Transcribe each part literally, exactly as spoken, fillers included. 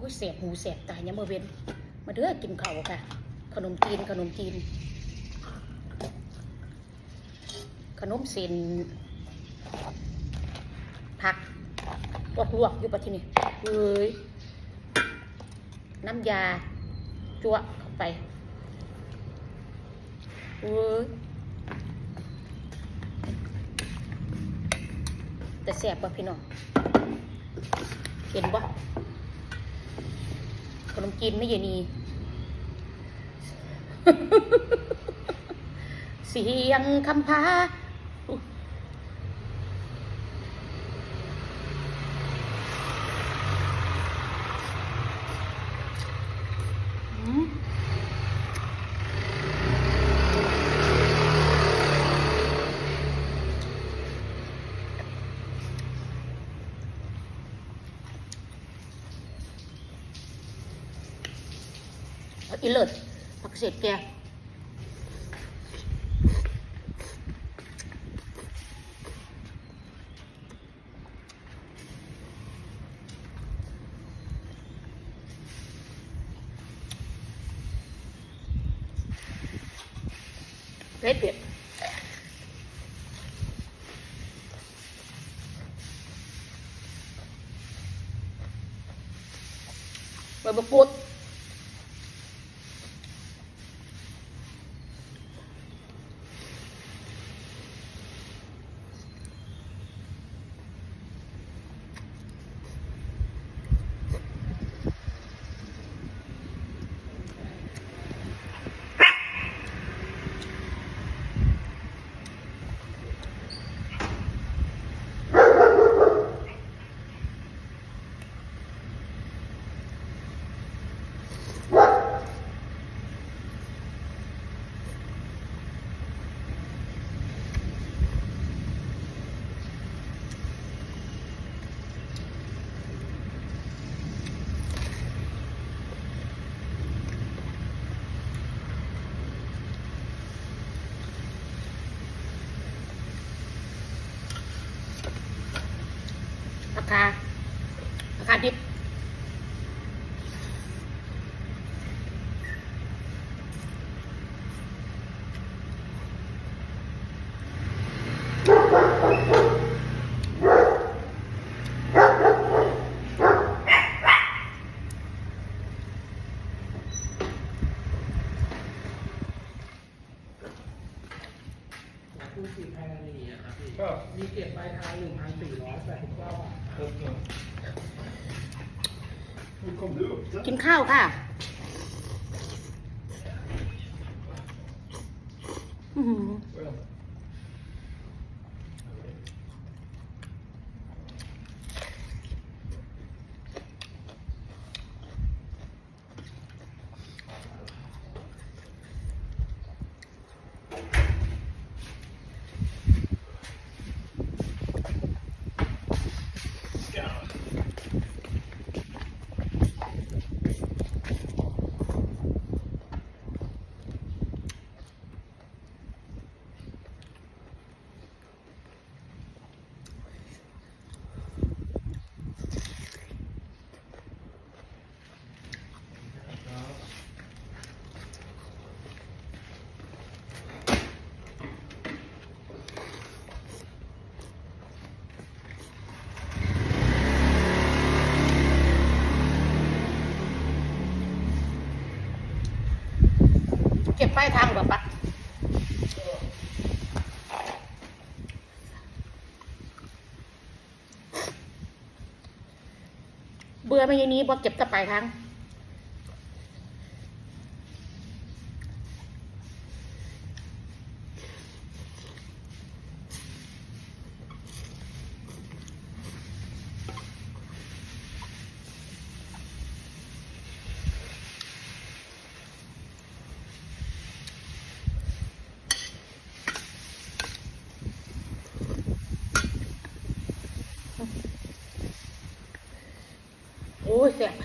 อุ้ย แสบหูแสบตาเนี่ยามมื้อเว็น มาเด้อ กินข้าวค่ะ ขนมจีน ขนมจีน ขนมเส้น ผัก ลวกๆ อยู่ปะที่นี่ เอ้ย น้ำยา จั่วเข้าไป เอ้ย แต่แซ่บบ่พี่น้อง เห็นบ่ ขนมจีนไม่เยนี เสียงคำพา อืม อีเลิศ ผักเศษแก เผ็ดเผ็ด ใบมะกรูด ผักขา ผักขาดิบ ผู้สิทธิ์ไทยอันนี้อะครับพี่ ครับ มีเก็บปลายทาง หนึ่งพันสี่ร้อยแปดสิบเก้าบาท ครับ กินข้าวค่ะ อื้อหือ เก็บป้ายทางบ่ปะ เบื่อไหมยายนี้ บ่เก็บแต่ปลายทาง โอ้ย แซ่บ เ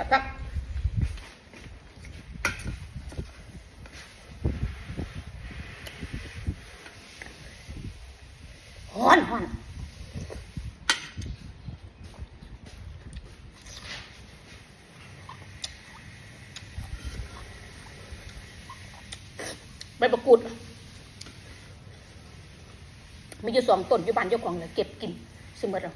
ครับ ฮ้อนฮ้อน ใบบักกูด มีอยู่สองต้นอยู่บ้านเจ้าของเลย เก็บกินสิหมดแล้ว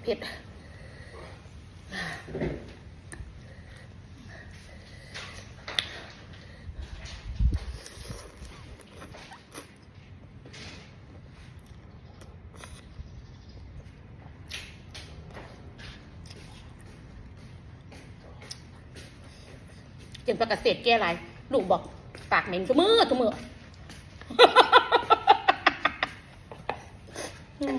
เผ็ด กินผักกาดเศษแก้หลาย ลูกบอก ปากเหม็นทุกมื้อทุกมื้อ อืม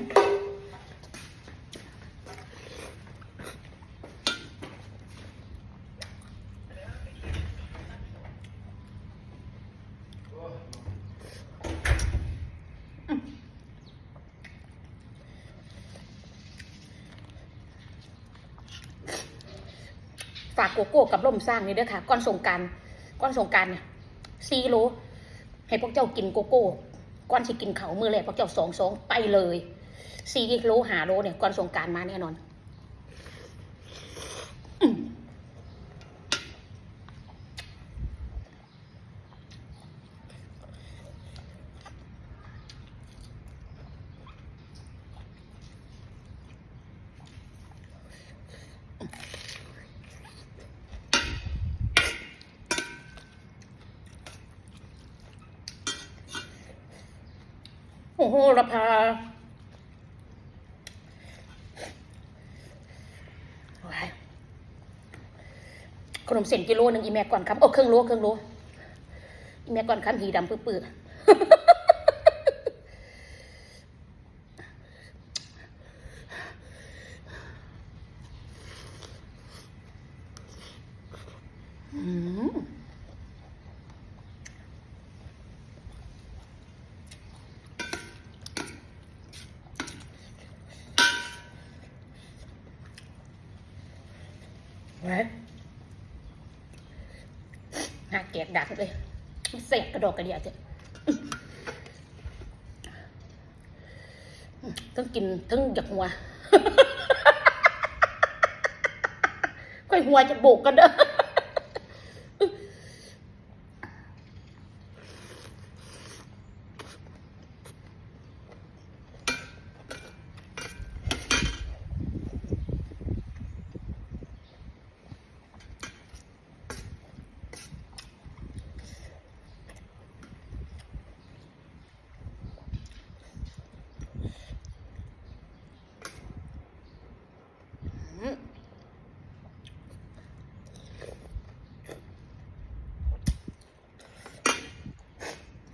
ฝากโกโก้กับร่มสร้างนี่เด้อค่ะ ก่อนสงกรานต์ ก่อนสงกรานต์เนี่ย สี่โล ให้พวกเจ้ากินโกโก้ ก่อนสิกินข้าวมื้อแรก พวกเจ้าสองซองไปเลย สี่โล ห้าโลเนี่ย ก่อนสงกรานต์มาแน่นอน อืม โอ้โห ละพา ขนมเส้นกิโลหนึ่ง อีแม่ก่อนคำ โอ้ เครื่องโล เครื่องโล อีแม่ก่อนคำ หีดำปื้อๆ อืม ไว้ หาแกกดักเลย แสบกระดอกกระเดียจ้ะ ทั้งกินทั้งอยากหัว ค่อยหัวจะโบกกันเด้อ อืม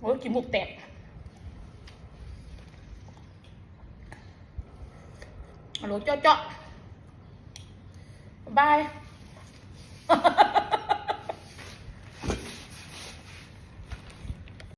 โอ้ย ขี้มูกแตก ฮัลโหล เจาะเจาะ บาย